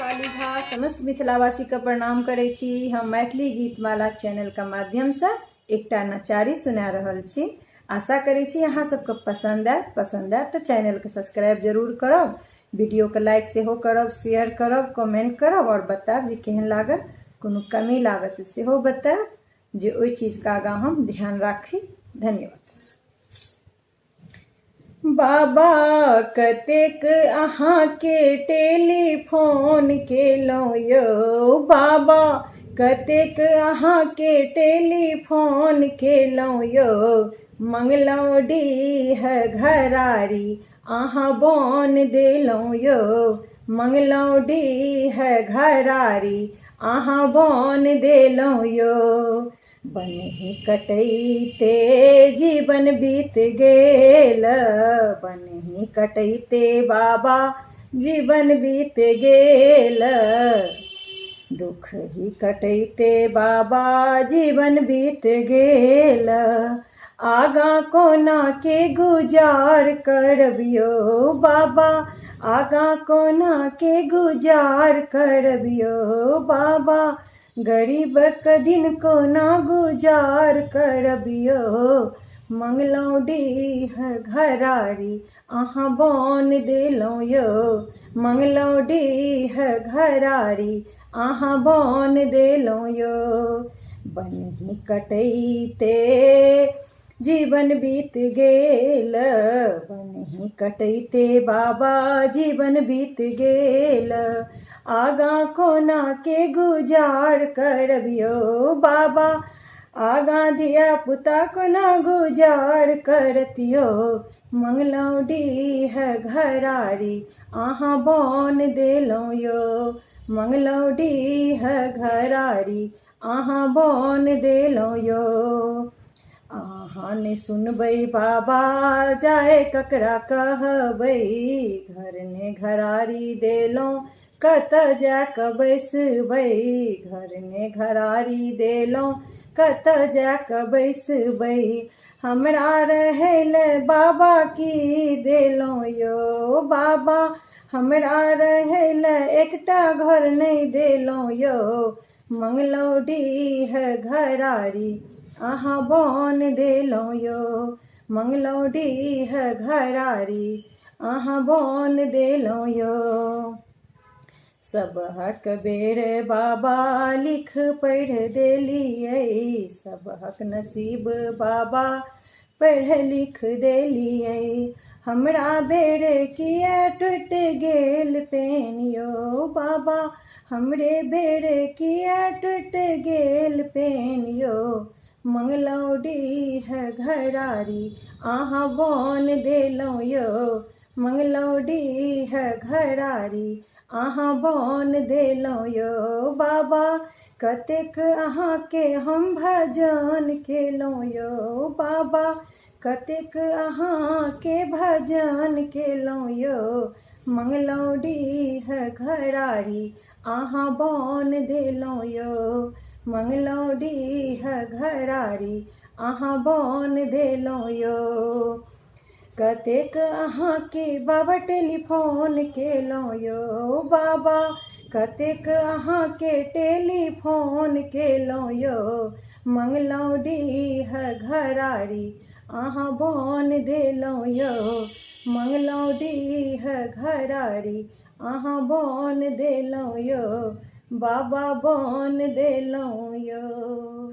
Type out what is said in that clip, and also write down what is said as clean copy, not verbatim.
रूपाली झा समस्त मिथिलावासी के प्रणाम करै छी। हम मैथिली गीतमाला चैनल के माध्यम से एकटा नचारी सुना रहल छी। आशा करै छी अहाँ सबके पसंद आयत। पसंद आयत तऽ चैनल के सब्सक्राइब जरूर करब, वीडियो के लाइक सेहो करब, शेयर करब, कमेंट करब और बतायब जे केहन लागल। कोनो कमी लागत तऽ सेहो बतायब जे ओहि चीजके आगाँ हम ध्यान राखी। धन्यवाद। बाबा कतेक अहाँके टेलीफोन केलहुँ यौ, बाबा कतेक अहाँके टेलीफोन केलहुँ यौ, मंगलहुँ डीह घरारी अहाँ बोन देलहुँ यौ, मंगलहुँ डीह घरारी अहाँ बोन देलहुँ यौ। बनही कटैते जीवन बीत गेल, बनही कटैते बाबा जीवन बीत गेल, दुख ही कटैते बाबा जीवन बीत गेल। आगाँ कोना के गुजार करबियो बाबा, आगाँ कोना के गुजार करबियो बाबा, गरीबक दिन कोना गुजार करबियो, मंगलौं डीह घरारी अहाँ बोन देलौं यौ, मंगलौं डीह घरारी अहाँ बोन देलौं यौ। बनही कटैते जीवन बीत गेल, बनही कटैते बाबा जीवन बीत गेल, आगाँ कोना के गुजार करबियो बाबा, आगाँ धिया पुता कोना गुजार करतियो, मंगलौं डीह घरारी अहाँ बोन देलौं यौ, मंगलौं डीह घरारी अहाँ बोन देलौं यौ। अहाँ ने सुनबै बाबा जाय ककरा कहबै, घर ने घरारी देलौं कतऽ जा कऽ बैसबै, घर ने घरारी देलौं कतऽ जा कऽ बैसबै, हमरा रहै लए बाबा की देलौं यौ बाबा, हमरा रहै लए एकटा घर नहि देलौं यौ, मंगलौं डीह घरारी अहाँ बोन देलौं यौ, मंगलौं डीह घरारी अहाँ बोन देलौं यौ। सबहक बेर बाबा लिख पढ़ि देलियै, सबहक नसीब बाबा पढ़ि लिख देलियै, हमरा बेर किए टूटि गेल पेन यौ बाबा, हमरे बेर किए टूटि गेल पेन यौ, मंगलौं डीह घरारी अहाँ बोन देलौं यौ, मंगलौं डीह घरारी अहाँ बोन देलौं यौ बाबा, कतेक अहाँके हम भजन केलौं यौ बाबा, कतेक अहाँके भजन केलौं यौ, मंगलौं डीह घरारी अहाँ बोन देलौं यौ, मंगलौं डीह घरारी अहाँ बोन देलौं यौ। कतेक अहाँके बाबा टेलीफोन केलौं यौ बाबा, कतेक अहाँके टेलीफोन केलौं यौ, मंगलौं डीह घरारी अहाँ बोन देलौं यौ, मंगलौं डीह घरारी अहाँ बोन देलौं यौ बाबा, बोन देलौं यौ।